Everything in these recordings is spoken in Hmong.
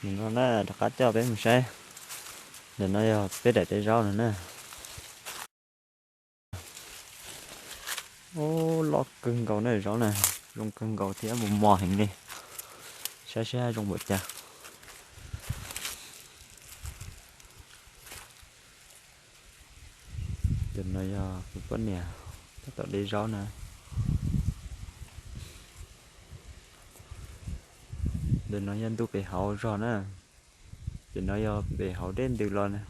Nim no na rov qab coj peb mus saib, ntawm no yog peb daim teb zaub no na. Ub, loj kawg nkaus na zaub na, zoo kawg nkaus thiab mos mos heev li. Saib seb zoo npaum cas. Tus no yog kuv poj niam tab tom de zaub na. Tus no yog ntuj pem hauv zog na. Tus no yog pem hauv dej ntws los na.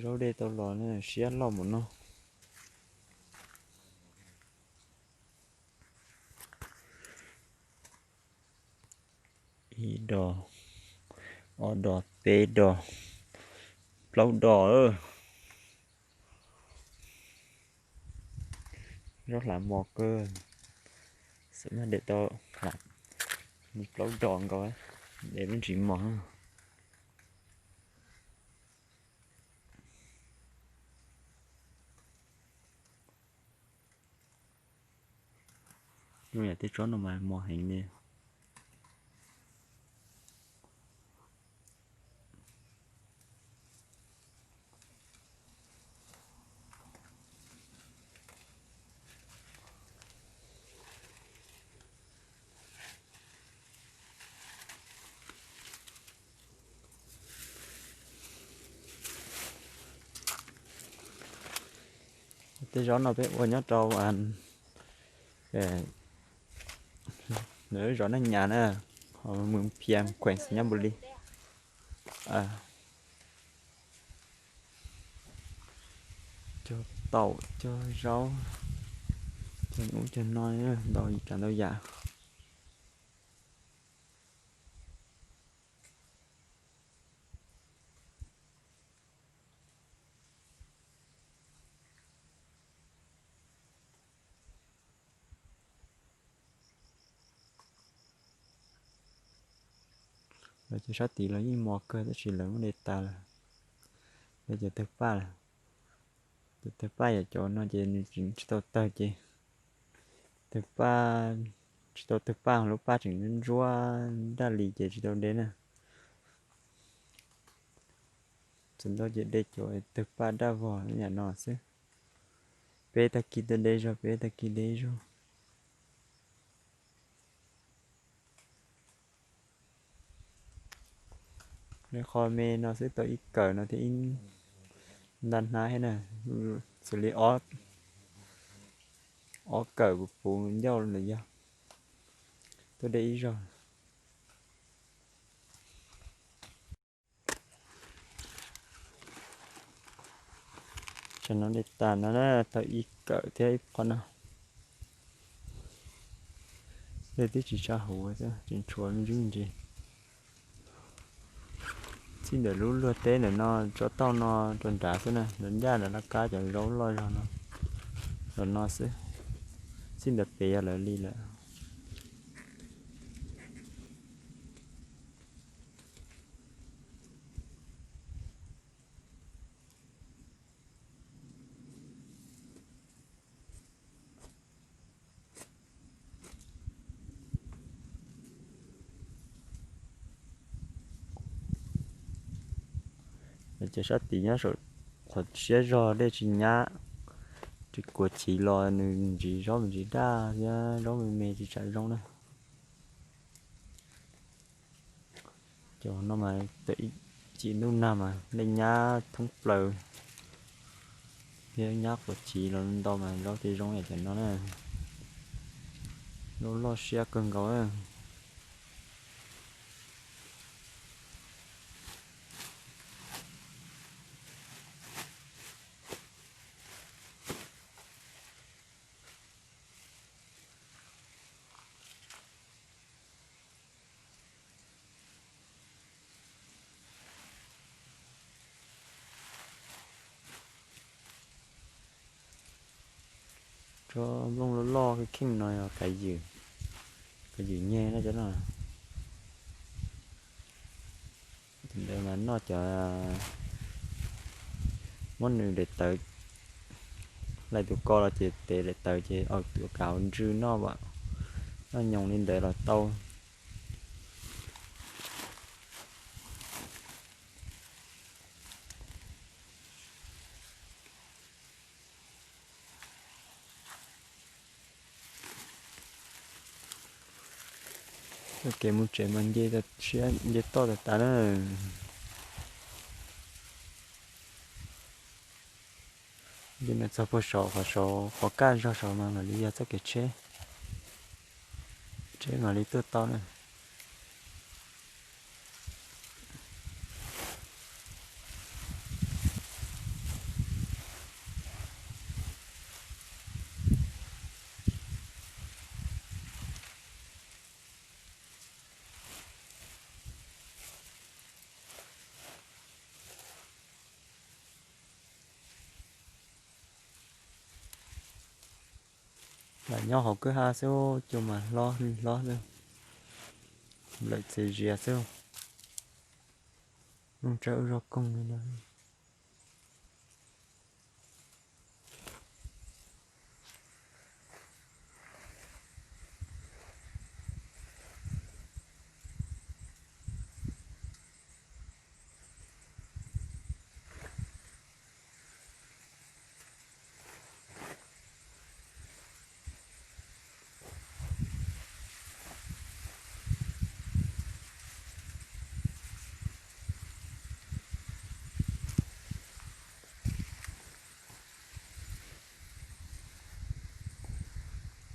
Zaub dej tau los na, siab loj mus no. Ib dos, ob dos, peb dos, plaub dos. Zaub hlav mos kawg, xam nyog de tau hlav plaub dos nkaus, de lub ntsis mos. Zoo yam tej tsob no mas mos heev li. Tej zaub no peb ua nyob rau lub zos Neej Nyas na, hauv moos Phias, khueem Xais Nyab Npus Lis. Cog taum, cog zaub, cog ub cog no, ntau tsav ntau yam. Lawv cov sab tid los yeej mos kawg tab sis lawv muab de tas lawm. Lawv cov tawg paj lawm. Cov tawg paj yam cov no ces nws tseem tsis tau tawg ces tawg paj, tsis tau tawg paj, lub paj tseem ntsuab daj li ces tsis tau de na. Txawm ntau ces de cov tawg paj daj vog yam no xwb. Peb tag kis tuaj de zog, peb tag kis de zog. Qhov me no xwb tau ib kawm no thiab ib nta hnab thiab na, xws li ob kawm puv puv ncauj lawm yog tuaj de ib zog. Tsam no de tas no na, tau ib kawm thiab ib qho no. Dej twb tsis tshua huv thiab, tseem tshuav me ntsis me ntsis. Txij ntawm lub luag teb ntawm no tsob tauj no rau nrad xwb na, lawv ncaj ntawm laj kab cov zaub loj zog no, los no xwb. Txij ntawd pem yog lawv li lawm. Ces sab tid nyob saum qhov siab zog dej tsis nyab, tsis kuav chiv los nws ntsis zaub me ntsis daj thiab zaub me me tsis tshua zoo na. Cov no mas txij ntuj nag mas dej nyab thoob plaws thiab nyab quav chiv los ntau mas zaub thiaj zoo yam cov no na. Zaub loj siab kawg nkaus. Tsob nplooj loj loj kheej no yog kav ywm, kav ywm nyeg na cov no. Tus ntawd mas noj cov, muab nws daim tawv Lawv tus ko los ces tev daim tawv ces aub tuam kav hauv ntswg noj vam, noj nyoos li ntawd los tau. Txoj kev mus tsev mas nce siab nce toj tas tas na. Nce no txog puag saum qhov saud qhov kaj zog saud mas mam li yog txoj kev tsheb, tsheb mam li tuaj tau na. Lam nyob hauv kwj ha xwb, cua mas hlob li hlob xwb, nplawm txias zias xwb. Nplooj tsawb wb zog koog li no.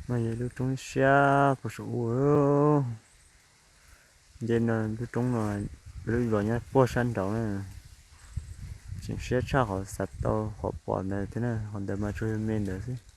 No yog lub roob siab puag saum ub. Nce no lub roob no, lub zos nyob puag sab nraud na. Tseem siab tshaj qhov xav tau qhov pom ntawd thiab na, qhov ntawd mas tsuas yog me ntawd xwb.